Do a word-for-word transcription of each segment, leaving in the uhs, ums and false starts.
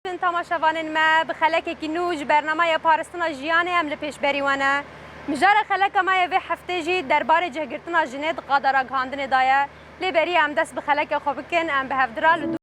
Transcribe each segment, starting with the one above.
Temaşevanên me, bi xelekekî nû ji bernameya Parastina Jiyanê em li pêşberî we ne. Mijara xeleka me ya vê heftê jî derbarê cihgirtina jinê di qada ragihandinê de ye. Lê berî em dest bi xeleka xwe bikin, em bi hevdira li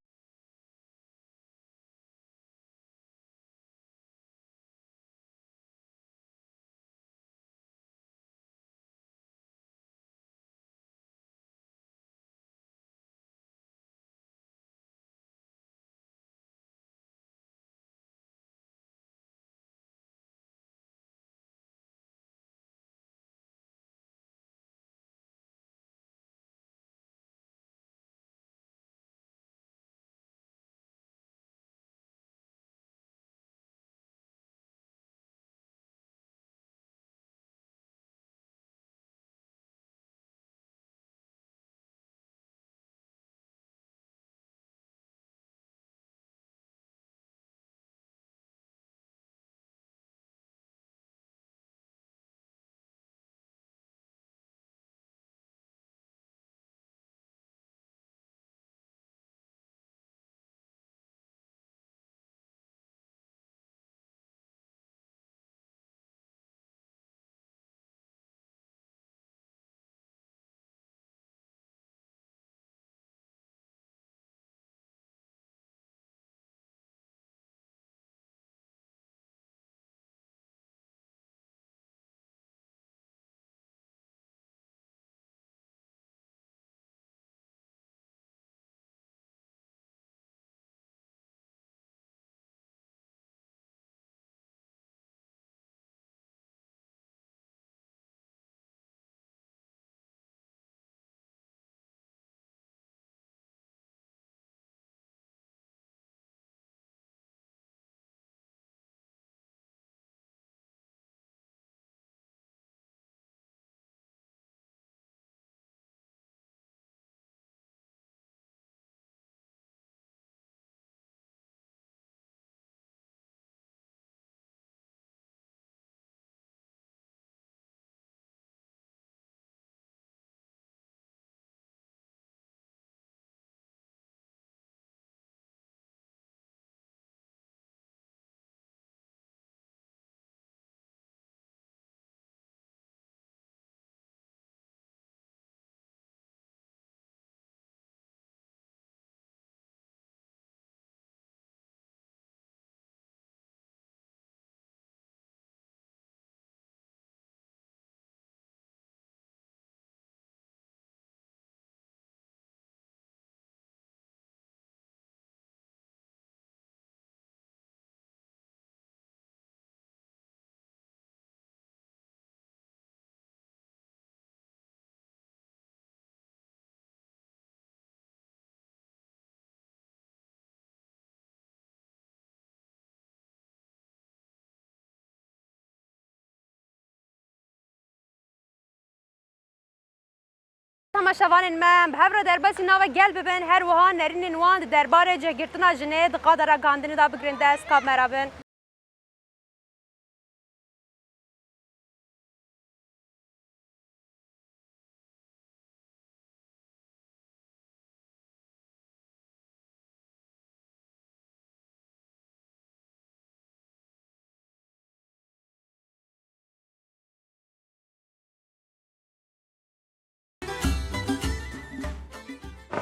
Temaşevanên me, em bi hev re derbasî nava gel bibin, her wiha nerînên wan di derbarê cihgirtina jinê di qada ragihandinê de bigrin dest, ka bi me re bin.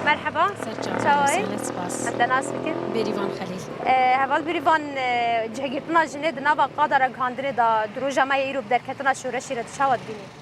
Merheba. Ser çavan, çawa yî? Spas. Em te nas bikin. Bêrîvan Xelîl. Ee, heval Bêrîvan, ee, cihgirtina jinê di nava qada ragihandinê de di roja me yê îro bi derketina şoreşê re tu çawa dibînî?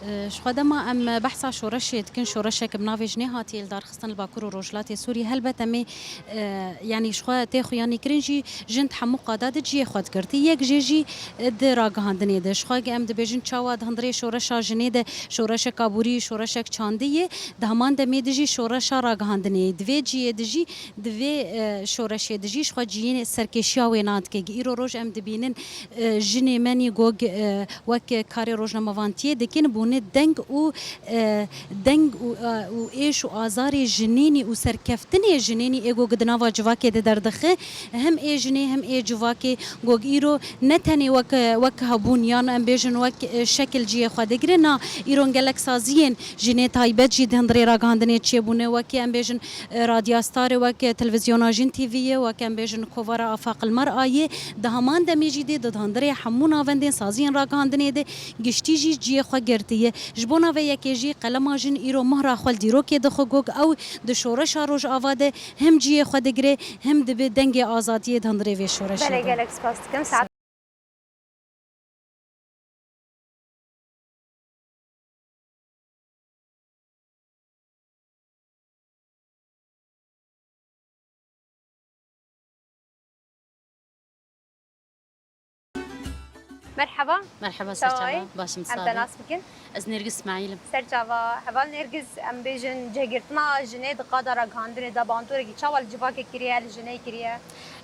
Ee, ji xwe dema em behsa şoreşê dikin, şoreşek bi navê jinê hatiye li dar xistin li Bakur û Rojhilatê Sûriyê. Helbet em ê, e, yanî ji xwe tê xuyanîkirin jî jin di hemû qada de cihê xwe digirtî. Yek jê jî, e, di ragihandinê de. Ji xwe em dibêjin çawa di hundirê şoreşa jinê de şoreşek aborî, şoreşek çandî ye, di heman demê de jî şoreşa ragihandinê ye. Di vê cihê de jî, di vê, e, şoreşê de jî ji xwe cihê serkêşiya wê nadike. Îro roj em dibînin, e, jinê me nî got, e, wek karê rojnamevantiyê dikin, Deng û, e, deng û, e, û êş û azarê jinênî û serkeftinê jinênî ê ku di nava civakê de derdixe, hem ê jinê hem ê civakê ku îro ne tenê wek, wek hebûn yan em bêjin wek, e, şekil cihê xwe digire, na îro gelek saziyên jinê taybet jî di hundirê ragihandinê çêbûne, wekî em bêjin, e, Radya Starê, wek, e, Televîzyona Jin T V'yê, wek em bêjin Kovara Afaq Limar Ayê, di heman demê jî dê di hundirê hemû navendên saziyên ragihandinê de giştî jî cihê xwe girtiye. Ji bona vê yekê jî qelema jin îro mohra xwe li dîrokê dixwe, got ew di şoreşa Rojava de hem cihê xwe digire, hem dibe dengê azadiyê di hundirê vê şoreşê Belê, de. Gelek spas dikim. Saet Merhaba. Merhaba, Çawa serçava. Baş im, em te sade nas bikin. Ez Nêrgiz Îsmaîl im. Serçava, heval Nêrgiz, em bêjin cihgirtina jinê di qada ragihandinê de bandorekî çawa li civakê kiriye, li jinê kiriye?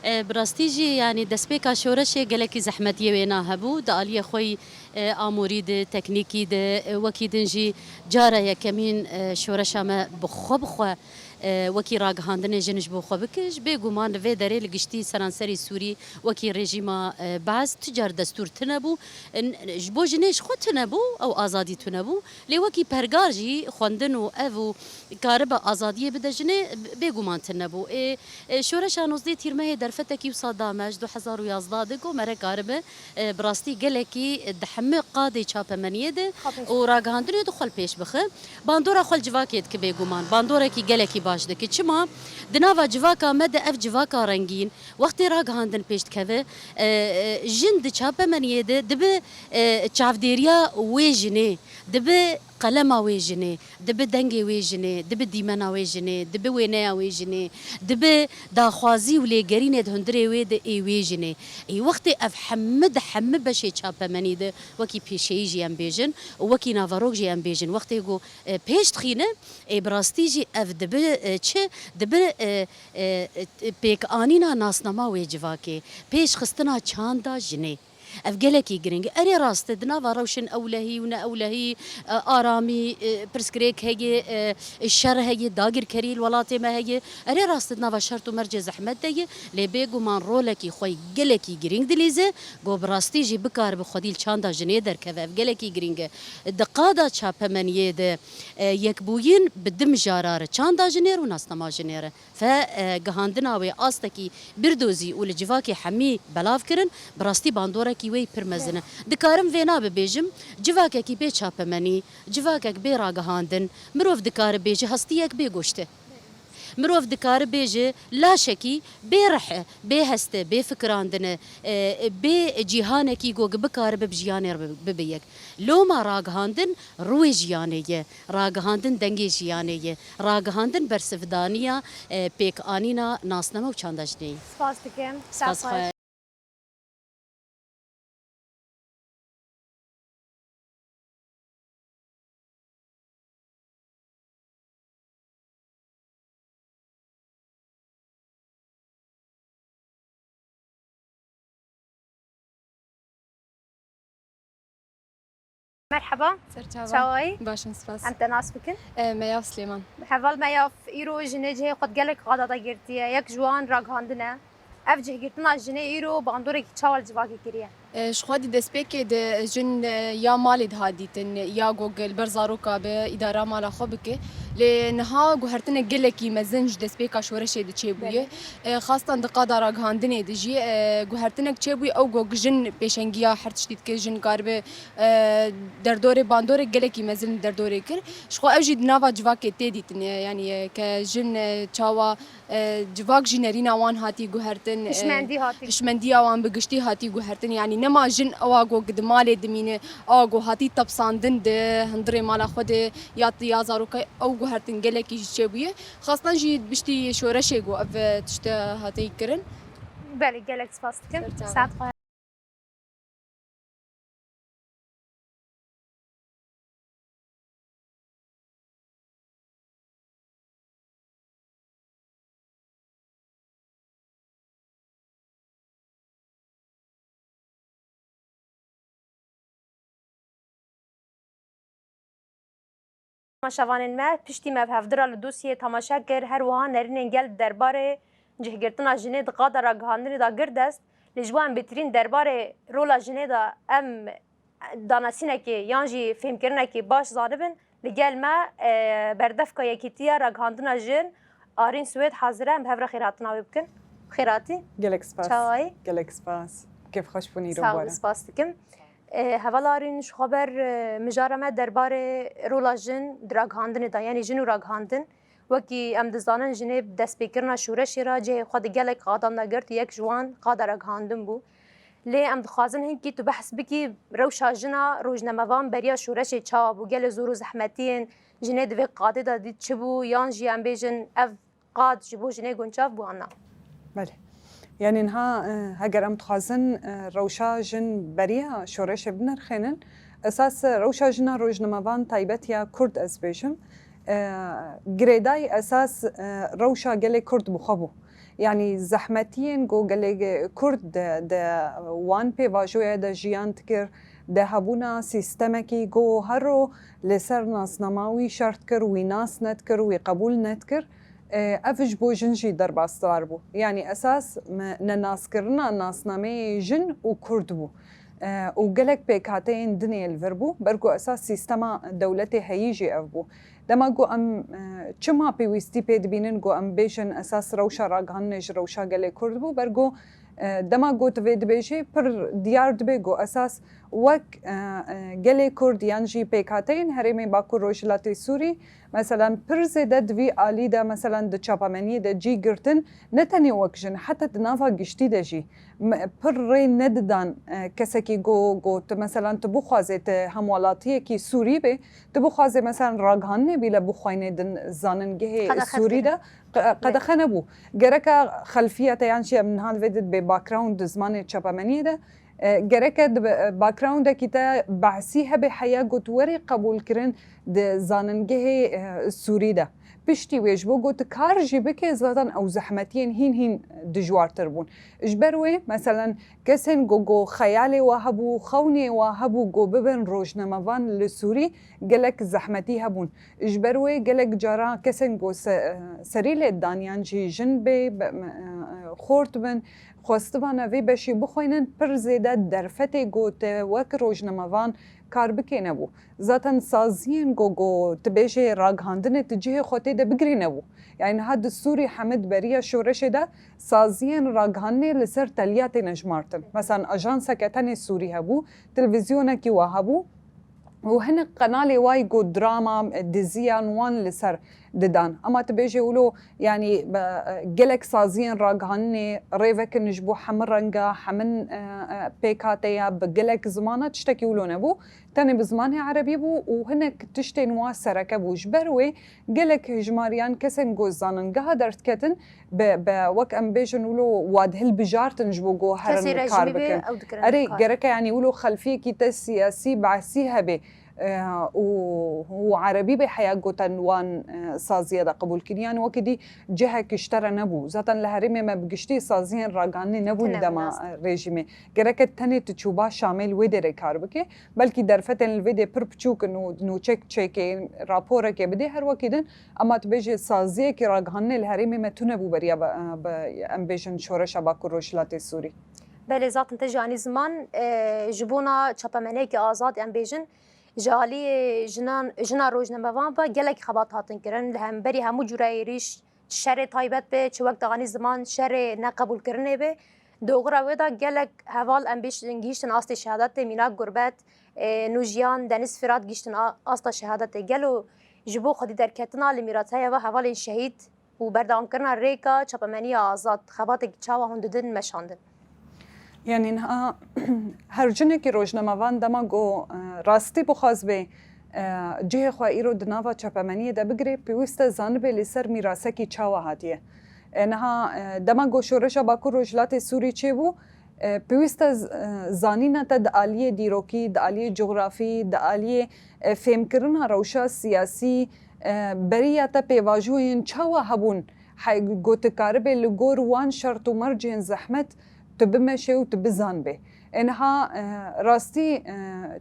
E, bi rastî jî, yanî destpêka şoreşê gelekî zehmetiyê wêna hebû. Di aliyê xwe yî, e, amûrî de, teknîkî de, e, wekî din jî cara yekemîn, e, şoreşa me bi xwe bi xwe, e, wekî ragihandinê jin ji bo xwe bike. Ji bê guman li vê derê li giştî seranserî Sûrî wekî rejîma, e, Beas tu car destûr tune bû. N-, ji bo jinê ji xwe tune bû, ew azadî tune bû. Lê wekî pergar jî xwendin û ev û karibe azadiyê bide jinê, b-, bêguman tune bû. Ê, ê, şoreşa nozdeh Tîrmehê derfetekî wisa da me ji du hezar û yazdeh de ku me re karibe, e, bi rastî gelekî di hemî qadê çapemeniyê de Xapê. û ragihandinê de xwe li pêş bixe. Bandora xwe li civakê dike bêguman. Bandorekî gelekî baş dike. Çima? Di nava civaka me de ev civaka rengîn, wextê ragihandin pêş dikeve, e, e, jin di çapemeniyê de dibe, e, çavdêriya wê jinê, dibe qelema wê jinê, dibe dengê wê jinê, dibe dîmena wê jinê, dibe wêneya wê jinê, dibe daxwazî û lêgerînê di hundirê wê de ê wê jinê. Ê wextê ev hemî di hemî beşê çapemenî de wekî pêşeyî jî em bêjin û wekî naverok jî em bêjin, wextê ku, e, pêş dixîne, ê bi rastî jî ev dibe, e, çi? Dibe, e, e, e, pêkanîna nasnama wê civakê, pêşxistina çanda jinê. Ev gelekî giring e. Erê rast e, di nava rewşên ewlehî û ne ewlehî, e, aramî, e, pirsgirêk heye, e, şer heye, dagirkerî li welatê me heye. Erê rast e, di nava şert û mercê zehmet de ye, lê bêguman rolekî xwe gelekî giring dilîze, ku bi rastî jî bikaribe xwedî li çanda jinê derkeve. Ev gelekî giring e. Di qada çapemeniyê de, e, yekbûyîn bi du mijara re, çanda jinê re û nasnama jinê re. Fe, e, gihandina wê astekî birdozî û li civakê hemî belav kirin, bi rastî bandorekî wê pir mezin e. Dikarim vêna bibêjim, civakekî bê çapemenî, civakek bê ragihandin, mirov dikare bêje hestiyek bê goşte. Mirov dikare bêje laşekî bê rih e, bê hest e, bê fikirandin e, e, bê cîhanekî ku bikaribe bi jiyanê re bibe yek. Loma ragihandin rûyê jiyanê ye. Ragihandin dengê jiyanê ye. Ragihandin bersivdaniya, e, pêkanîna nasname û çanda jinê ye. Spas dikim. Spas xwe. Merheba. Serçava. Çawayî? Baş in, spas. Em te nas bikin? E, Meyaf Silêman. Heval Meyaf, îro jinê cihê xwe di gelek qada de girtiye. Yek ji wan ragihandin e. Ev cihgirtina jinê îro bandorekî çawa li civakê kiriye? E, ji xwe di destpêkê de jin, e, ya malê dihat dîtin, ya ku li ber zaroka bi îdara mala xwe bike. Lê niha guhertinek gelekî mezin ji destpêka şoreşê de çêbûye. Belê. E, xastan di qada ragihandinê de jî, e, guhertinek çêbûye, ew ku jin pêşengiya her tiştî dike, jin karibe, e, derdorê bandorek gelekî mezin li derdorê kir. Ji xwe ev jî di nava civakê tê dîtin, e, yanî, e, ke jin, e, çawa, e, civak jî nerîna wan hatî guhertin, e, Hişmendî hatî. Hişmendiya wan bi giştî hatî guhertin. Yanî nema jin ewa ku di malê dimîne, ewa ku hatî tepsandin di hundirê mala xwe de ya, ya zaroka ew guhertin gelekî jî çêbûye. Xastan jî piştî şoreşê ku ev, e, tişt hate kirin. Belê, gelek spas dikim. Serçava. Saet xwe. Temaşevanên me, piştî me hevdira li dosyê temaşe kir, her wiha nerînên gel derbarê cihgirtina jinê di qada ragihandinê de girt dest. Lê ji bo em bêtirîn derbarê rola jinê de em danasînekê yan jî fêmkirinekê baş zanibin, li gel me, e, berdevka Yekîtiya Ragihandina Jin, Arîn Swêd hazir e, em bi hev re xêrhatina wê bikin. Xêrhatî. Gelek spas. Çawayî? Gelek spas. Kêfxweş bûn îro. Sağ ol, bore. Spas dikim. E, heval Arîn, ji xwe ber, e, mijara me derbarê rola jin di ragihandinê de, yanî jin û ragihandin. Wekî em dizanin, jinê bi destpêkirina şoreşê re cihê xwe di gelek qadan de girt, yek ji wan qada ragihandin bû. Lê em dixwazin hinkî tu behs bikî, rewşa jina rojnamevan beriya şoreşê çawa bû? Gelê zor û zehmetiyên jinê di vê qadê de dît çi bû? Yan jî em bêjin ev qad ji bo jinê guncav bû an na? Belê. Yanî niha, e, heger em dixwazin, e, rewşa jin beriya şoreşê binirxênin, esas, e, rewşa jina rojnamevan taybetiya Kurd ez bêjim, e, girêdayî esas, e, rewşa gelê Kurd bi xwe bû. Yanî zehmetiyên ku gelê Kurd di, di wan pêvajoya de jiyan dikir, di hebûna sîstemekî ku her ro li ser nasnama wî şer dikir, wî nas nedikir, wî qebûl nedikir, e, ev ji bo jin jî derbasdar bû. Yanî esas me-, nenaskirina nasnameyê jin û Kurd bû. E, û gelek pêkhateyên din ê li vir bû, ber ku esas sîstema dewletê heyî jî ev bû. Dema ku em, e, çima pêwîstî pê dibînin ku em bêjin esas rewşa ragihandinê ji rewşa gelê Kurd bû, ber ku, e, dema ku tu vê dibêjî pir diyar dibe ku esas wek, e, e, gelê Kurd yan jî pêkhateyên herêmê Bakur Rojhilatê Sûrî, meselan, pir zêde di vî alî de, meselan, di çapemeniyê de cî girtin, ne tenê wek jin, heta di nava giştî de jî, me, pir rê nedidan, e, kesekî ku, ku tu, meselan, tu bixwazê tu hemwelatiyekî Sûrî bê, tu bixwazê, meselan, ragihandinê bîle bixweyne di zaningehê Qedexe Sûrî dikir. de, qe-, qedexe nebû. Gereka xelfiye te yan jî em niha li vê de dibê background di zimanê çapemeniyê de, e, gereke di be-, backgroundekî te behsî hebe heya ku tu werî qebûlkirin di zaningehê, e, Sûrî de. Piştî wê ji bo ku tu kar jî bike, zaten ew zehmetiyên hîn hîn dijwartir bûn. Ji ber wê, meselen, kesên ku, ku xeyalê we hebû, xewnê we hebû ku bibin rojnamevan li Sûrî, gelek zehmetî hebûn. Ji ber wê gelek cara kesên ku se-, serî lê dan yan jî jin bê, be-, me-, e, xort bin, xwestibana vê beşî bixwînin, pir zêde derfetê ku te wek rojnamevan kar bikê nebû. Zaten saziyên ku, ku tu bêjê ragihandinê tu cihê xwe tê de bigirî nebû. Yani niha di Sûrî hemid beriya şoreşê de saziyên ragihandinê li ser teliya têne jimartin. Mesela ajanseke tenê Sûrî hebû, televîzyonekî wa hebû û hinek qenalê wayî ku drama, diziyan wan li ser didan. Ama tu bêjê wilo, yani, be-, gelek saziyên ragihandinê rêvekin ji bo hemî renga, hemin, e, e, pêkhateya, bi gelek zimana tiştekî wilo nebû. Tenê bi zimanê erebî bû û hinek tiştên wa sereke bû. Ji ber wê gelek hejmariyan kesên ku zaningeha derdiketin, bi, bi, wek em bêjin wilo wa hilbijartin ji bo ku herin kar bikin. Kesê rejîmî bê, ew dikirin kar. Erê, gereke, yani, wilo xelfiyekî te siyasî, behsî hebe, e, û, û erebî bê heya gotin wan, e, saziye de qebûl kirin. Yani, wekî dî cihek ji te re nebû. Zaten li herêmê me bi giştî saziyên ragihandinê nebûn dema, e, rejîmê. Gereke tenê tu çûba Şamê li wê derê kar bike. Belkî derfetên li vê dê pir piçûk in û nûçek çêkê, raporekê bidê her wekî din, ama tu bêjê saziyekî ragihandinê li herêmê me tune bû beriya bi, bi, em bêjin şoreşa Bakur Rojhilatê Sûrî. Belê, zaten te jî anî ziman, e, ji bona çapemeniyekî azad, em bêjin, ji aliyê jinan, jina rojnamevan ve gelek xebat hatin kirin, li hemberî hemû cûre êrîş, çi şerê taybet be, çi wek te anî ziman şerê neqebûlkirinê be. Doxira wê de gelek heval em bêjin gihîştin astê şehadetê, Mînak Gurbet, e, Nûjiyan, Deniz Firat gihîştin a-, asta şehadetê. Gelo ji bo xwedî derketina li mîrataya ve hevalên şehîd û berdewamkirina rêka çapemeniya azad xebatekî çawa hûn didin meşandin? Yanî niha her jinekî rojnamevan dema ku, e, rastî bixwaz bê, e, cihê xwe îro di nava çapemeniyê de bigire, pêwîst e zanibe li ser mîrasekî çawa hatiye. E, niha, e, dema ku şoreşa Bakur Rojhilatê Sûrî çêbû, e, pêwîst e z-, e, zanîna te di aliyê dîrokî, di aliyê cografî, di aliyê, e, fêmkirina rewşa siyasî, e, beriya te pêvajoyên çawa hebûn, he, ku tu karibê li gor wan şert û mercên zehmet tu bimeşê û tu bizanbê. E, niha, e, rastî, e,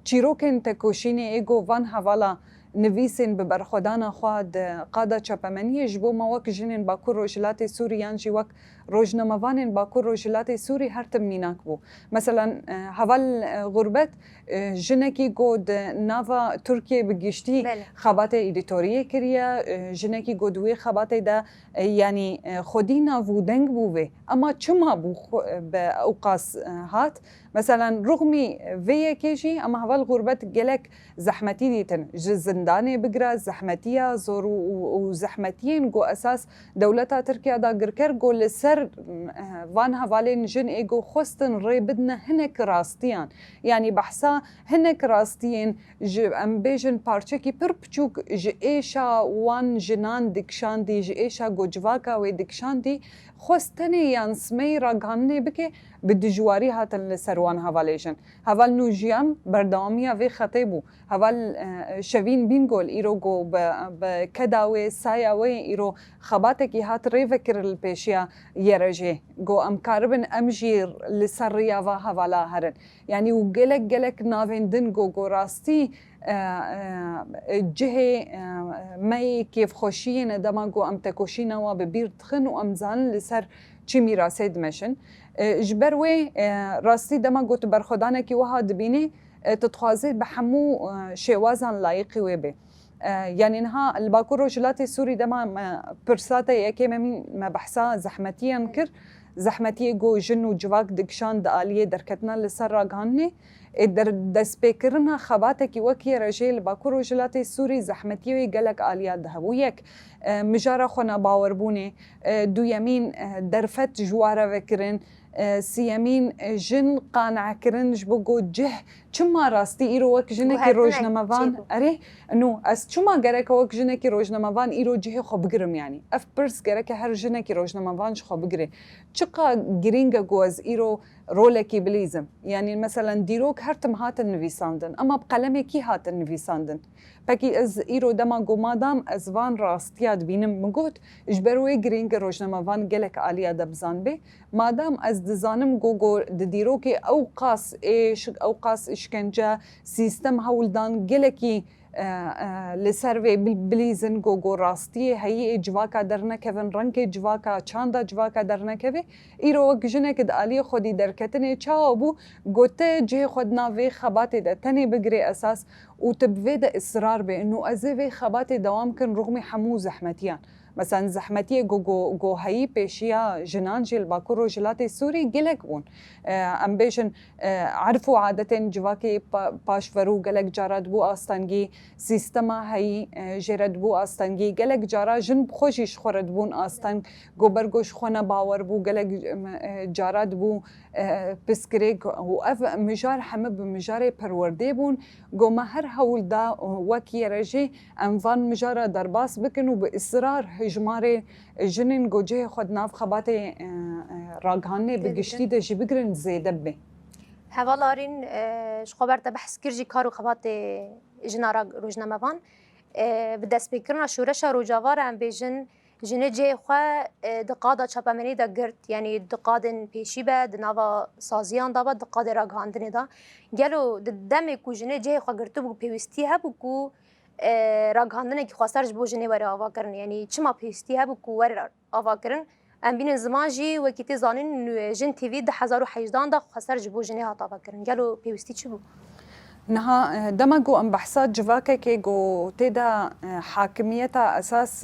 çîrokên tekoşînê ê ku van hevala nivîsên bi berxwedana xwe di qada çapemeniyê ji bo me wek jinên Bakur Rojhilatê Sûrî yan jî wek rojnamevanên Bakur Rojhilatê Sûrî her tim mînak bû. Meselan, e, heval, e, Xurbet, e, jinekî ku di nava Tirkiyê bi giştî Belê. xebatê edîtoriyê kiriye, e, jinekî ku di wê xebatê de, e, yanî, e, xwedî nav û deng bû vê. Ema çima bû xwe-, bi ewqas, e, hat? Meselan, rûxmî vê yekê jî ema heval Xurbet gelek zehmetî dîtin. Ji zindanê bigire, zehmetiya zor û, û, û zehmetiyên ku esas dewleta Tirkiye dagirker ku li ser, eh, van hevalên jin ê ku xwestin rê bidine hinek rastiyan. Yanî behsa hinek rastiyên ji, em bêjin, parçekî pir piçûk ji êşa wan jinan dikişandî, ji êşa ku civaka wê dikişandî, xwest tenê yan smeyî ragihandinê bike, bi dijwarî hatin li ser wan hevalê jin. Heval Nûjiyan berdewamiya vê xetê bû. Heval, e, Şevîn Bîngol îro ku bi, bi keda wê, saya wê îro xebatekî hat rêvekirin li pêşiya YRJ'ê. Ku em karibin em jî li ser riya va hevala herin. Yanî û gelek gelek navên din ku, ku rastî, e, e, cihê, e, me yê kêfxweşiyê ne dema ku em tekoşîna wa bi bîr dixin û em zanin li ser çi mîrasê dimeşin. E, ji ber wê, e, rastî dema ku tu berxwedanekî wiha dibînî, e, tu dixwazî bi hemû, e, şêwazan layiqî wê bê. E, yanî niha li Bakur Rojhilatê Sûrî dema me pirsa te yekê me mîn, me behsa zehmetiyan kir. Zehmetiyê ku jin û civak dikişand di aliyê derketina li ser ragihandinê. Ê der-, destpêkirina xebatekî wek YRJ'ê li Bakur Rojhilatê Sûrî zehmetiyê wê gelek aliya dihebû. Yek, e, mijara xwenebawerbûnê, e, duyemîn, e, derfet ji wa re vekirin, e, siyemîn, e, jin qanekirin ji bo ku cih çima rastî îro wek jinekî Guhertinek rojnamevan, çêbû. Erê, nû, ez çima gereke wek jinekî rojnamevan îro cihê xwe bigirim yanî? Ev pirs gereke her jinekî rojnamevan ji xwe bigire. Çiqa girîng e ku ez îro rolekî bilîzim. Yanî, meselen, dîrok her tim hatin nivîsandin, ema bi qelemê kî hatin nivîsandin? Pekî ez îro dema ku madam ez van rastiya dibînim, min got, ji ber wê girîng e rojnamevan gelek aliya de bizanbê. Madam ez dizanim ku, ku di dîrokê ew qas êş, ew qas îşkence, sîstem hewldan gelekî e, e, li ser vê bil-, bilîzin ku, ku rastiyê heyî ê civaka dernekevin, rengê civaka, çanda civaka dernekeve. Îro wek jinek di aliyê xwedî derketinê çawa bû, ku te cihê xwe di nav vê xebatê de tenê bigirê esas û tu bi vê de israr bê, nû ez ê vê xebatê dewam kin rûxmî hemû zehmetiyan. Mesela zehmetiyê ku, ku, ku heyî pêşiya jinan jî li Bakur Rojhilatê Sûrî gelek bûn. E, em bêjin, e, erf û adetên civakê pa-, paşverû gelek cara dibû astengî, sîstema heyî, e, jê re dibû astengî, gelek cara jin bi xwe jî ji xwe re dibûn asteng, ku ber ku ji xwe nebawer bû, gelek, e, cara dibû, e, piskirêk û ev mijar heme bi mijarê perwerdê bûn, ku me her hewl da, e, wek YRJ'ê em van mijara derbas bikin û bi israr hijmarê jinên ku cihê xwe di nav xebatê, e, e, ragihandinê bi Têdibin. giştî de jî bigirin zêde bibe. Heval Arîn, e, ji xwe ber te behs kir jî kar û xebatê jina ra-, rojnamevan. E, bi destpêkirina şoreşa Rojava re em bêjin, jinê cihê xwe, e, di qada çapemenî de girt, yanî di qadên pêşî be, di nava saziyan de be, di qadê ragihandinê de. Gelo di demê ku jinê cihê xwe girtibû, pêwîstî hebû ku, e, ragihandinekî xweser ji bo jinê were avakirin? Yanî çima pêwîstî hebû ku were avakirin? Em bînin ziman jî, wekî tê zanîn, Jin T V du hezar û hejdehan de xweser ji bo jinê hat avakirin. Gelo pêwîstî çi bû? Niha, e, dema ku em behsa civakekê ku tê de, e, hakimiyeta esas,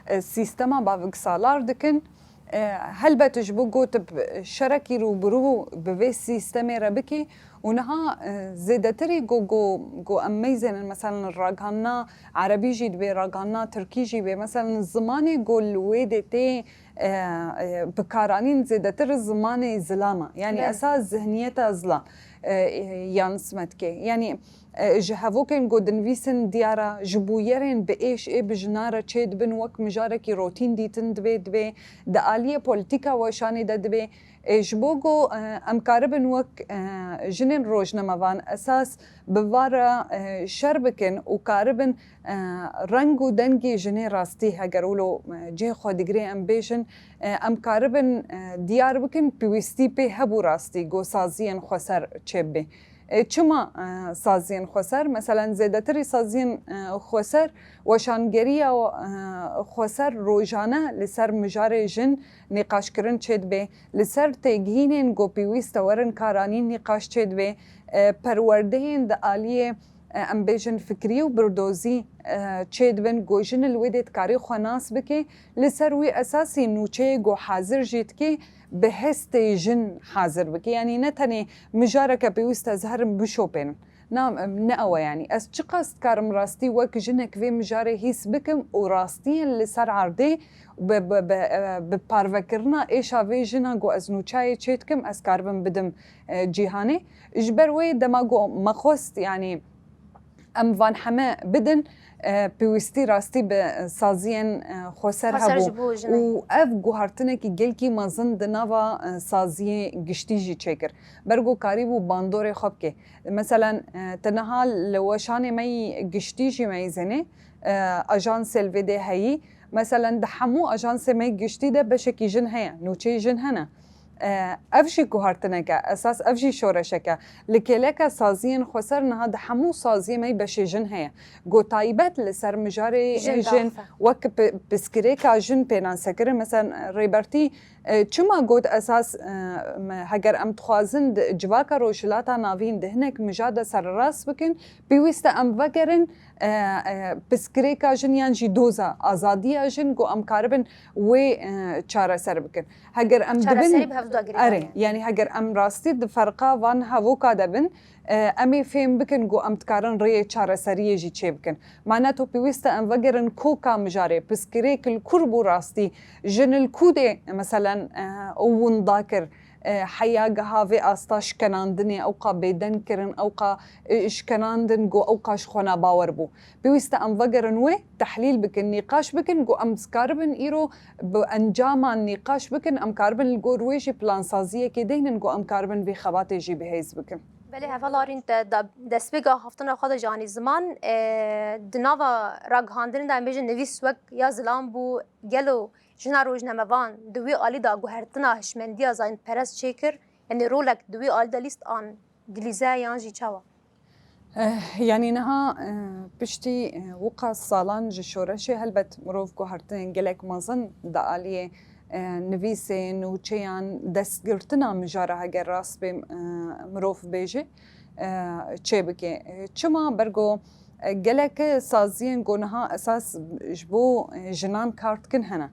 e, sîstema baviksalar dikin, e, helbet ji bo ku tu bi şerekî rûbirû bi vê sîstemê re bikî û niha, e, zêdetirî ku, ku, ku em meyzênin, meselen, ragihandina erebî jî dibe, ragihandina tirkî jî be, meselen, zimanê ku li wê de tê, e, e, bikaranîn zêdetir zimanê zilam e. Yanî Belê. esas zihniyeta zilam, e, e, yansime dike. Yanî, e, ji hevokên ku dinivîsin diyar e, ji bûyerên bi êş ê bi jinan re çêdibin wek mijarekî rotîn dîtin dibe, dibe di aliyê polîtîka weşanê de dibe. E, ji bo ku, e, em karibin wek, e, jinên rojnamevan esas bi va re, e, şer bikin û karibin, e, reng û dengê jinê rastî heger wilo, e, cihê xwe digirê em bêjin, e, em karibin, e, diyar bikin pêwîstî pê hebû rastî ku saziyên xweser çêbibe. E, çima, e, saziyên xweser? Meselen, zêdetirî saziyên, e, xweser, weşangeriya, e, xweser rojane li ser mijarê jin nîqaşkirin çêdibe, li ser têgihînên ku pêwîst e werin karanîn nîqaş çêdibe, e, perwerdeyên di aliyê, e, em bêjin fikrî û birdozî, e, çêdibin ku jin li wê dê dikarî xwe nas bike, li ser wî esasî nûçeyê ku hazir jî dike, bi hestê jin hazir bike. Yanî ne tenê mijareke pêwîst e ez herim bişopênim. Na, ne ew e yanî. Ez çiqas dikarim rastî wek jinek vê mijarê hîs bikim û rastiyên li ser erdê bi, bi, bi, e, bi parvekirina êşa vê jina ku ez nûçeyê çêdikim, ez karibim bidim, e, cîhanê. Ji ber wê dema ku me xwest, yanî, em van heme bidin, e, pêwîstî rastî bi saziyên, e, xweser Xweser hebû ji bo jinek. Û ev guhartinekî gelkî mezin di nava, e, saziyê giştî jî çêkir. Ber ku karîbû bandorê xwe bike. Meselen, e, te niha li weşanê me yî giştî jî me yî zenê, e, ajansê li vê dê heyî. Meselen, di hemû ajansê me yî giştî de beşekî jin heye, nûçeyê jin hene. E, ev jî guhartineke, esas ev jî şoreşeke. Li kêleke saziyên xweser niha di hemû saziyê me yî beşê jin heye. Ku taybet li ser mijarê Jin jin, daxe. Wek pi-, piskirêka jin pênase kirin. Meselen, Rêbertî, e, çima got esas, e, me, heger em dixwazin di civaka Rojhilata Navîn di hinek mija de sererast bikin, pêwîst e em vegerin, e, e, piskirêka jin yan jî doza azadiya jin ku em karibin wê, e, çareser bikin. Heger em Çareserî dibin, bi hevdu da girêdayî. Erê, yanî heger em rastî di ferqa van hevoka de bin, e, em ê fêm bikin ku em dikarin rêyê çareseriyê jî çêbikin. Ma ne to pêwîst e em vegerin koka mijarê, piskirêk li kur bû rastî, jin li ku dê, meselen, e, winda kir, e, heya giha vê asta şkenandinê, ewqa bêdeng kirin, ewqa, e, şkenandin ku ewqa ji xwe nabawer bû. Pêwîst e em vegerin wê, tehlîl bikin, nîqaş bikin, ku em dikaribin îro bi encaman nîqaş bikin, em karibin li gor wê jî plansaziyekê deynin, ku em karibin vê xebatê jî bi hêz bikin. Belê, heval Arîn, te da-, destpêka haftina xwe de jî anî ziman, e, di nava ragihandinê de em bêjin nivîs wek ya zilam bû, gelo jina rojnamevan di wî alî de guhertina hişmendiya zayînperest çêkir, yanî rolek di wî alî de lîst an dilîze yan jî çawa? Eh, yanî niha, eh, piştî, eh, wiqas salan ji şoreşê helbet mirov guhertinên gelek mezin di aliyê, eh, nivîsê, nûçeyan, destgirtina mijara heger rast bê, eh, mirov bêje, eh, çêbike. Eh, çima? Ber ku, eh, gelek saziyên ku niha esas ji bo, eh, jinan kar dikin hene.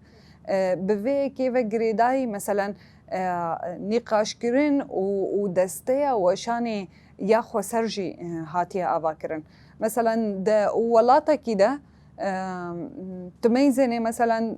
Eh, bi vê yekê ve girêdayî, meselen, e, nîqaşkirin û, û desteya weşanê ya xweser jî, e, hatiye avakirin. Meselen, di welatekî de, e, tu meyzênê, meselen,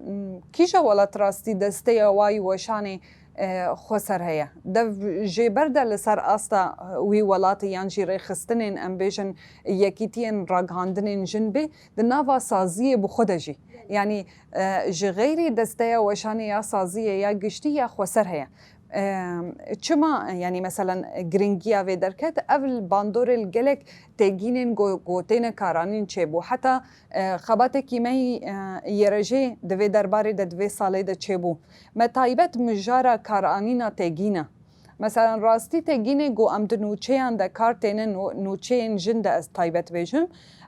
kîja welat rastî desteya wayî weşanê, e, xweser heye? Dev jêber de li ser asta, e, wî welatê yan jî rêxistinên, em bêjin, yekîtiyên ragihandinên jin bê, di nava saziyê bi xwe de jî. Yanî, e, ji xeyrî desteya weşanê ya saziyê ya giştî ya xweser heye. E, çima, yanî, meselen, giringiya vê derket? Ev li bandorê li gelek têgînên go-, gotêne karanîn çêbû. Heta, e, xebatekî me yî, e, yerejê di vê derbarê de, di vê salê de çêbû. Me taybet mijara karanîna têgîna. Meselen, rastî têgînê ku em di nûçeyan de kar têne, nû-, nûçeyên jin de ez taybet bêjim.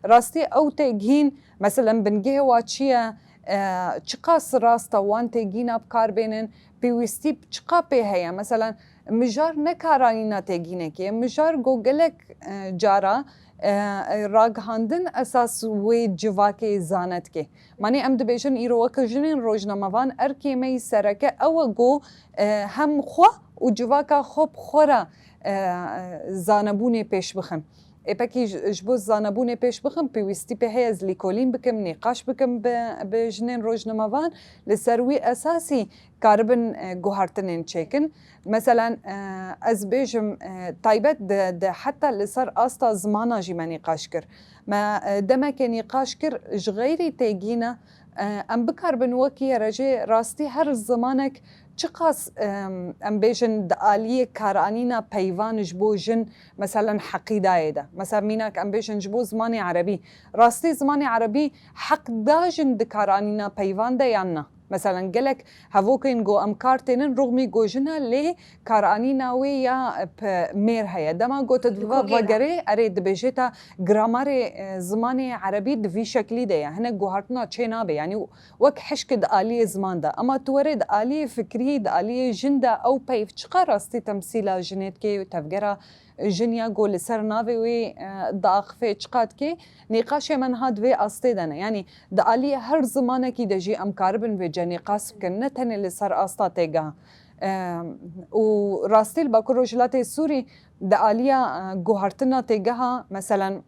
Rastî ew têgîn, meselen, bingehê wa çi ye, e, çiqas rast e wan têgîna bi kar bênin, pêwîstî çiqa pê heye? Meselen, mijar ne karanîna têgînekê ye, mijar ku gelek, e, cara, e, e, ragihandin esas wê civakê zane dike. Manê em dibêjin îro weke jinên rojnamevan erkê me yî sereke ew e ku, e, hem xwe û civaka xwe bi xwe re, e, zanebûnê pêş bixin. Ê pekî ji, ji bo zanebûnê pêş bixin, pêwîstî pê heye ez lîkolîn bikim, nîqaş bikim bi, bi jinên rojnamevan. Li ser wî esasî karibin, e, guhertinên çêkin. Meselen, e, ez bêjim, e, taybet di, di heta li ser asta zimana jî me nîqaş kir. Me, e, demekê nîqaş kir, ji xeyrî têgîna, e, em bikaribin wekî yerejê rastî her zimanek çiqas, em, em bêjin di aliyê karanîna peyvan ji bo jin, meselen, heqî dayê de. Mesela, mînak em bêjin ji bo zimanê erebî. Rastî zimanê erebî heq da jin di karanîna peyvan de yan na? Meselen gelek hevokên ku em kar tênin, rûxmî ku jin e, lê karanîna wê ya p-, mêr heye. Dema ku tu di va-, vegerê, erê, dibêje te gramarê, e, zimanê erebî di vî şeklî de ye. Hinek guhartina çê nabe. Yanî wek hişk di aliyê ziman de. Ema tu were di aliyê fikrî, di aliyê jin de ew peyv çiqa rastî temsîla jinê dike û tevgera jin ya ku li ser navê wê, e, diaxife çiqa dike, nîqaşê me niha di vê astê de ne. Yanî di aliyê her zimanekî de jî em karibin vêce nîqaş bikin, ne tenê li ser asta têgeha. E, û rastî li Bakur Rojhilatê Sûrî di aliya, e, guhartina têgeha, meselen,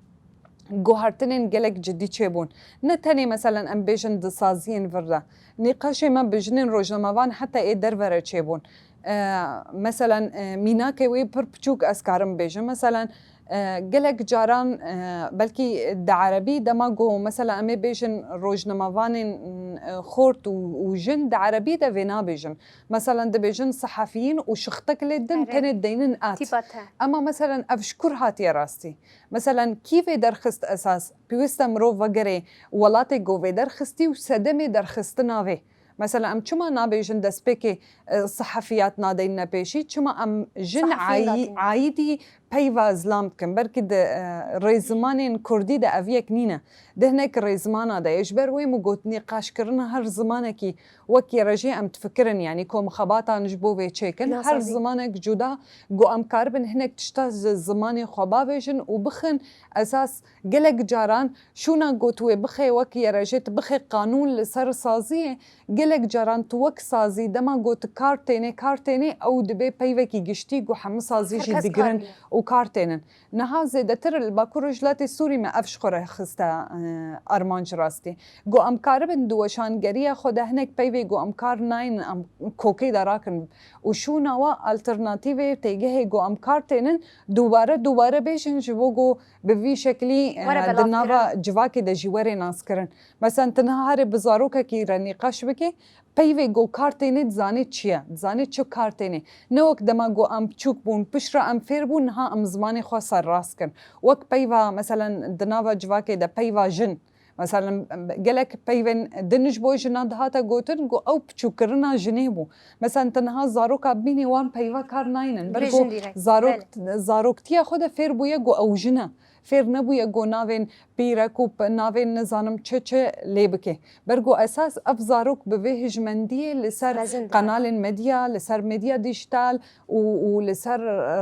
guhartinên gelek cidî çêbûn. Ne tenê, meselen, em bêjin di saziyên vir de. Nîqaşê me bi jinên rojnamevan heta ê derve re çêbûn. E, meselen, e, mînakê wê pir piçûk ez karim bêjim. Meselen, e, gelek caran, e, belkî di erebî dema ku, meselen, em ê bêjin rojnamevanên, e, xort û, û jin di erebî de vê nabêjin. Meselen, dibêjin sehefiyîn û şixtek lê din, erê, tenê deynin at. Tîpa te. Ema, meselen, ev ji kur hatiye rastî? Meselen, kî vê derxist esas? Pêwîst e mirov vegerê welatê ku vê derxistî û sedemê derxistina vê. Mesela em çima nabêjin destpêkê, e, sehefiyat nadeyne pêşî? Çima em jin ayî-, ayîdî peyva zilam dikin? Belkî di, e, rêzimanên kurdî de ev yek nîne. Di hinek rêzimana de ye. Ji ber wê min got nîqaşkirina her zimanekî wek yerejê em difikirin, yanî ku mixebatan ji bo vê çêkin. Her zimanek cuda ku em karibin hinek tişta ji zimanê xwe bavêjin û bixin esas. Gelek caran şûna got wê bixê wek yerejê, tu bixê qanûn li ser saziyê, gelek caran tu wek sazî dema got kar tênê, kar tênê, ew dibe peyvekî giştî ku hemû sazî jî digirin û kar tênin. Niha zêdetir li Bakur Rojhilatê Sûrî me ev ji xwe re xiste, e, armanc rastî. Ku em karibin di weşangeriya xwe de hinek peyvê ku em kar naynin, em kokê de rakin û şûna we alternatîvê têgehê ku em kar tênin, dubare dubare bêjin ji bo ku bi vî şeklî, e, were belavkirin. Di nava civakê de jî were naskirin. Mesela tu niha herê bi zarokekî re nîqaş bikî, peyvê ku kar tênê dizanê çi ye, dizanê çi kar tênê. Ne wek dema ku em biçûk bûn, piştre em fêr bûn, niha em zimanê xwe serrast kin. Wek peyva, meselen, di nava civakê de peyva jin. Meselen, gelek peyvên din ji bo jinan dihate gotin ku ew biçûkkirina jinê bû. Meselen, tu niha zaroka bibînî wan peyva kar naynin. Ber ku zarok-, zaroktiya xwe de fêr bûye ku ew jin e. Fêr nebûye ku navên pîrek û p-, navên nizanim çi çi lê bike. Ber ku esas ev zarok bi vê hijmendiyê li ser qenalên medya, li ser medya dîjîtal û, û li ser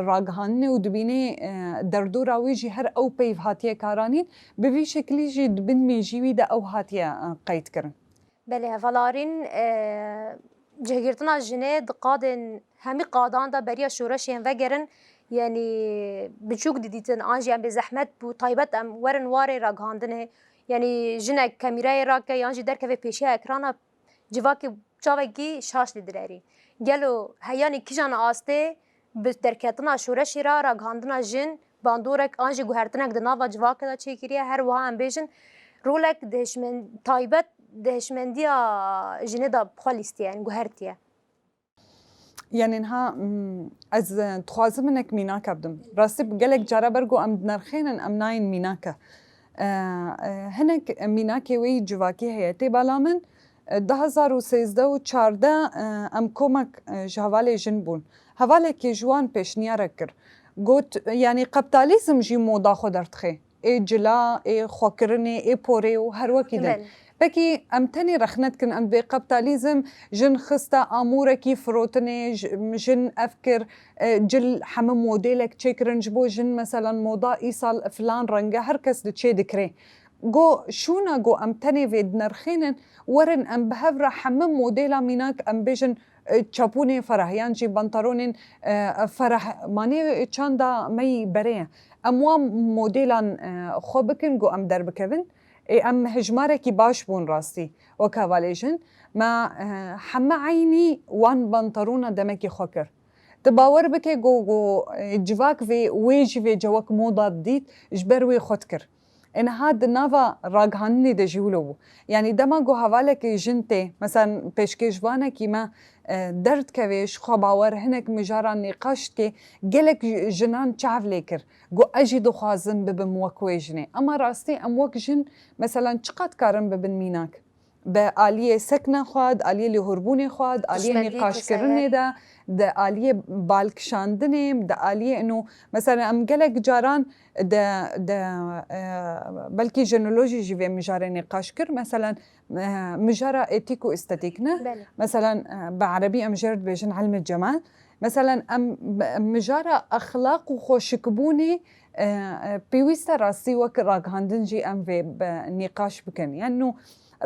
ragihandinê û dibînê, e, derdora wê jî her ew peyv hatiye karanîn, bi vî şeklî jî di bin mêjî wî de ew hatiye, e, qeyd kirin. Belê, heval Arîn, e, cihgirtina jinê di qadên hemî qadan de beriya şoreşê yên vegerin, yanî biçûk didîtin, an jî em bê zehmet bû, taybet em werin warê ragihandinê, yanî jinek kemîreyê rake yan jî derkeve pêşiya ekrana, civakê çavekî şaş li dilerî. Gelo heyanî kîjan astê bi derketina şoreşê re ragihandina jin bandorek an jî guhertinek di nava civakê de çêkiriye, her wiha em bêjin rolek di hişmen-, taybet di hişmendiya jinê de bi xwe lîstiye, yanî guhertiye. Yanî niha, mm, ez, e, dixwazim hinek mînake bidim. Rastî gelek cara ber ku em dinerxênin, em nayên mînake. E, e, hinek mînakê wê yî civakî heye. Tê bala min, e, du hazar û sêzdeh û çardeh, e, em komek, e, ji hevalê jin bûn. Hevalekî ji wan pêşniyarek kir. Got, yanî kaptalîzm jî moda xwe derdixê. Ê cila, ê xwekirinê, ê porê û her wekî din. Belê. Pekî em tenê rexne dikin, em dibê kaptalîzm jin xiste amûrekî firotinê, j-, jin ev kir, e, cil hemû modêlek çêkirin ji bo jin, meselan, moda îsal filan reng e, her kes diçê dikrê. Go şûna go em tenê vê dinirxînin, werin em bi hev re hemû modêla mînak, em bêjin, e, çapûnê fereh yan jî pantalonên, e, fereh, manê çanda me yî berê ye. Em wan modêlan, e, xwe bikin ku em derbikevin. Ê, em hejmarekî baş bûn rastî. Wek hevalê jin, me, e, heme eynî wan pantalona demekî xwe kir. Tu bawer bike ku, ku, e, civak vê, wê jî vê cewek moda didît, ji ber wê xwe dikir. Ê niha di nava ragihandinê de jî wilo bû. Yanî dema ku hevalekê jin tê, mesela pêşkêşvanekî me, e, derdikeve, ji xwe bawer hinek mijaran nîqaş dike, gelek ji-, jinan çav lê kir. Ku ez jî dixwazim bibim wek wê jinê. Ema rastî em wek jin, mesela çiqas dikarin bibin mînak? Bi aliyê sekna xwe, di aliyê lêhorbûnê xwe, di aliyê Hişmendî nîqaşkirinê de, di aliyê balkişandinê, di aliyê ino, mesela em gelek caran de, de, e, belkî jenolojî jî vê mijarê nîqaş kir. Mesela, e, mijara etîk û estetîk ne? Belê. Mesela, e, bi erebî em jê re dibêjin ilmê cemal. Mesela em b-, mijara exlaq û xweşikbûnê, e, e, pêwîst e rastî wek ragihandin jî em vê bi nîqaş bikin. Yani nû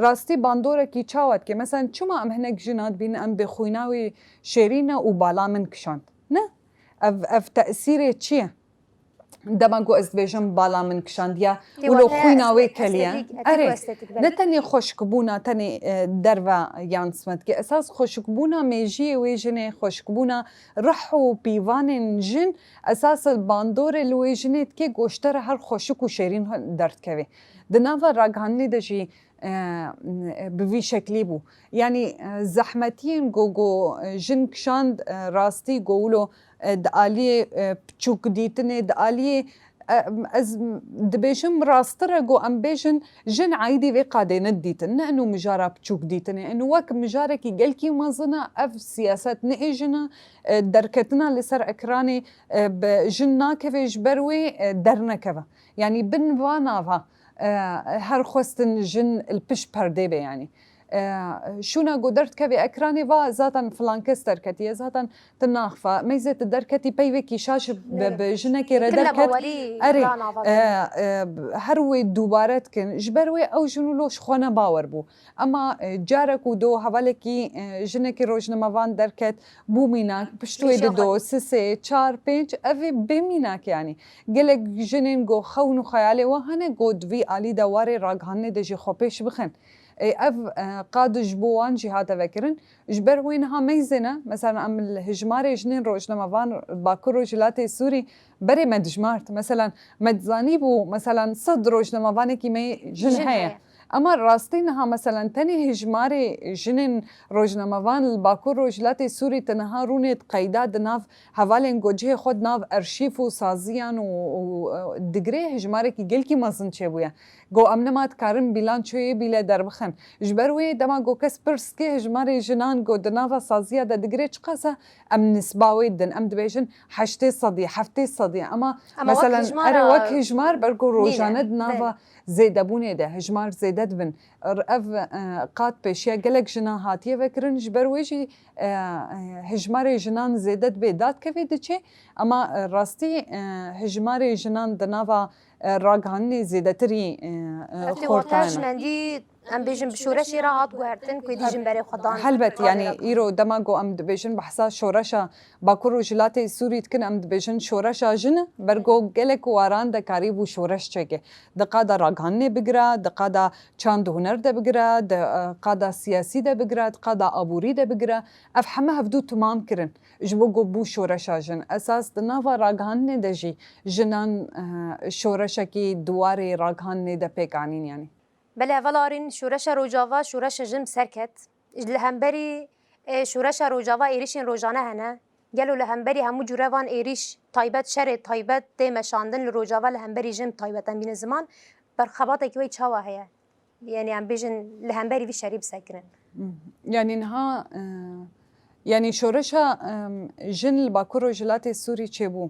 rastî bandorekî çawa dike? Mesela çima em hinek jina dibînin em bê xwîna wê şêrîn e û bala min kişand? Ne? Ev, ev tesîrê çi ye? Dema ku ez dibêjim bala min kişandiye, Lê wilo wate xwîna wê estet-, keliye. estetîk, etîk û Erê, estetîk, belê. Ne tenê xweşikbûna tenê, e, derve yansıma dike. Esas xweşikbûna mêjiyê wê jinê, xweşikbûna rih û pîvanên jin, esas bandorê li wê jinê dike, goşte re her xweşik û şêrîn derdikeve. Di nava ragihandinê de jî, e, bi vî şeklî bû. Yanî, e, zehmetiyên ku, ku, e, jin kişand, e, rastî ku wilo, e, di aliyê, e, piçûk dîtinê, di aliyê, e, ez dibêjim rasttir e ku em bêjin jin aîdî vê qadê nedidîtin. Ne eno mijara piçûk dîtinê. Eno wek mijarekî gelkî mezin e, ev siyaset ne ê jin e, e, derketina li ser ekranê, e, bi jin nakeve ji ber wê, e, dernekeve. Yanî bin va nava, e, her xwestin jin li pişt perdê be yanî. E, şûna ku derdikevê ekranê va zaten filan kes derketiye, zaten tu naxfa, meyzê tu derketî peyvekî şaş bi, Belê. bi jinekê re Kile derket. bawerî Erê, ranava e, e, her wê dubare dikin. Ji ber wê ew jin wilo ji xwe ne bawer bû. Ema, e, carek û do hevalekî, e, jinekî rojnamevan derket, bû mînak, pişt wê Pêşiya dido, sisê, çar, pênc, ev ê bê mînak yanî. Gelek jinên ku xewn û xeyalê we hene ku di vî alî de warê ragihandinê de jî xwe pêş bixin. E, ev, e, qad ji bo wan jî hate vekirin. Ji ber wê niha meyzê ne, mesela em li hijmarê jinên rojnamevan Bakur Rojhilatê Sûrî berê me dijmart. Mesela me dizanîbû, mesela sed rojnamevanekî me jin Jin heye. heye. Ema rastî niha, mesela tenê hijmarê jinên rojnamevan li Bakur Rojhilatê Sûrî tu niha rûnê di qeyda di nav hevalên ku cihê xwe di nav erşîf û saziyan û, û, e, digirê, hijmarekî gelkî mezin çêbûye. Ku em nema dikarin bîlançoyê bîle derbixin. Ji ber wê dema ku kes pirs dike hijmarê jinan ku di nava saziya de digirê çiqas e, em nisba wê didin. Em dibêjin heştê sedî, heftê sedî. Ema Ama wek mesela hijmara erê wek hijmar ber ku nîne, rojane di nava belê. zêdebûnê de hijmar zêde dibin. R-, ev, e, qad pêşiya gelek jinan hatiye vekirin, ji ber wê jî, e, e, hijmarê jinan zêde dibê dadkevê diçe, ema, e, rastî, e, hijmarê jinan di nava, e, ragihandinê zêdetirî, e, e, Ev lê xortayana. Hişmendî, em bêjin bi şoreşê re hat guhertin ku êdî jin berê xwe dan. Helbet, Qadê yanî re. Îro dema ku em dibêjin behsa şoreşa Bakur Rojhilatê Sûrî dikin, em dibêjin şoreşa jin e, ber ku gelek waran de karîbû şoreş çêke. Di qada ragihandinê bigire, di qada çand û huner de bigire, di, e, qada siyasî de bigire, di qada aborî de bigire. Ev heme hevdû timam kirin. Ji bo ku bû şoreşa jin. Esas di nava ragihandinê de jî jinan, e, şoreşekî di warê ragihandinê de pêk anîn yanî. Belê heval Arîn, şoreşa Rojava şoreşa jin bi ser ket. Li hemberî, e, şoreşa Rojava êrîşên rojane hene. Gelo li hemberî hemû cûre van êrîş taybet, şerê taybet tê meşandin li Rojava li hemberî jin bi taybet em bînin ziman. Berxebatekî wê çawa heye? Yanî em bêjin li hemberî vî şerî bi ser kirin. Yanî niha, e, yanî şoreşa, e, jin li Bakur Rojhilatê Sûrî çêbû.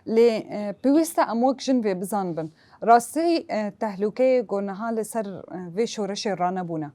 Lê, e, pêwîst e em wek jin vê bizanibin. Rastî, e, tehlûkeyê ku niha li ser, e, vê şoreşê ranebûne.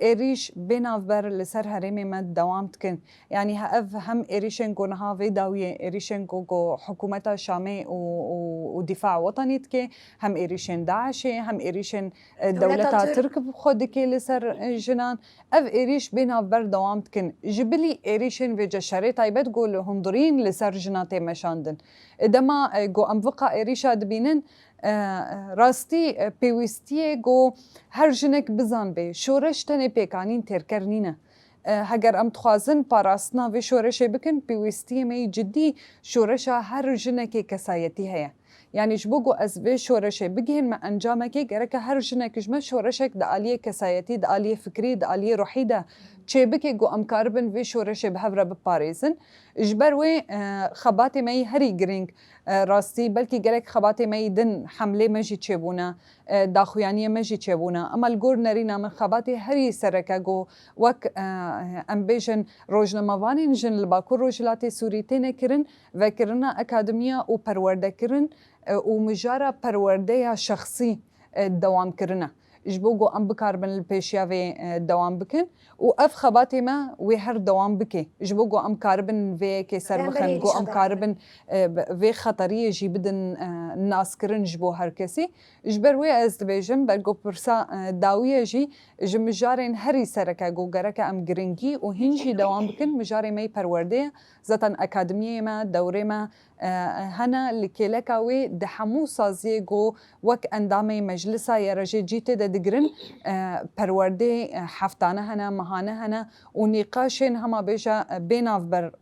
Êrîş bê navber li ser herêmê me dewam dikin. Yanî he-, ev hem êrîşên ku niha vê dawiyê, êrîşên ku, ku hikûmeta Şamê û, û, û Dîfa Wetanî dike, hem êrîşên DAIŞê, hem êrîşên, e, Dewleta dewleta Tirk. Tirk bi xwe dike li ser, e, jinan. Ev êrîş bê navber dewam dikin. Ji bilî êrîşên vê ceşerê taybet ku li hundirîn li ser jina tê meşandin. E, dema, e, ku em viqa êrîşa dibînin, e, rastî, e, pêwîstiyê ku her jinek bizanbe, şoreş tenê pêkanîn têrker nîne. E, heger em dixwazin parastina vê şoreşê bikin, pêwîstiyê me yî cidî şoreşa her jinekê kesayetî heye. Yanî ji bo ku ez vê şoreşê bigihînme encamekê, gereke her jinek ji me şoreşek di aliyê kesayetî, di aliyê fikrî, di aliyê ruhî de çêbike ku em karibin vê şoreşê bi hev re biparêzin. Ji ber wê, e, xebatê me yî herî girîng, e, rastî, belkî gelek xebatê me yî din, hemlê me jî çêbûne, e, daxuyaniyê me jî çêbûne. Ema li gor nerîna min xebatê herî sereke ku wek, e, em bêjin rojnamevanên jin li Bakur Rojhilatê Sûrî têne kirin, vekirina akademiya û perwerdekirin, e, û mijara perwerdeya şexsî, e, dewam kirine. Ji bo ku em bikaribin li pêşiya vê, e, dewam bikin û ev xebatê me wê her dewam bike. Ji bo ku em karibin vê yekê ser bixin, ku em karibin, e, vê xeteriyê jî bidin, e, naskirin ji bo her kesî. Ji ber wê ez dibêjim, belgo pirsa, e, dawiye jî ji mijarên herî sereke ku gereke em giringî û hîn jî dewam bikin, mijarê me yî perwerdê ye. Zaten akademiyê me, dewrê me, e, hene li kêleka wê di hemû saziyê ku wek endamê meclisa Y R J C tê de digirin, e, perwerdê, e, heftane hene, mehane hene û nîqaşên hema bêje, e, bê navber, e,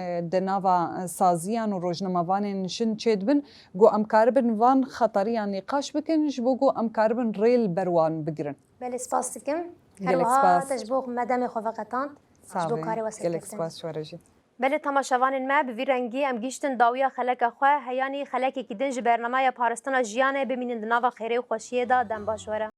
e, di nava, e, saziyan û rojnamevanên jin çêdibin, ku em karibin van xetariyan nîqaş bikin, ji bo ku em karibin rê li ber wan bigirin. Belê, spas dikim. Her wiha te ji bo me demê xwe veqetand. Ji bo karê we serkeftin. Gelek spas ji we re jî. Belê temaşevanên me, bi vî rengî em gihîştin dawiya xeleka xwe, heyanî xelekekî din ji bernameya Parastina Jiyanê. Bimînin di nava xêrê û xweşiyê de, dem baş we re.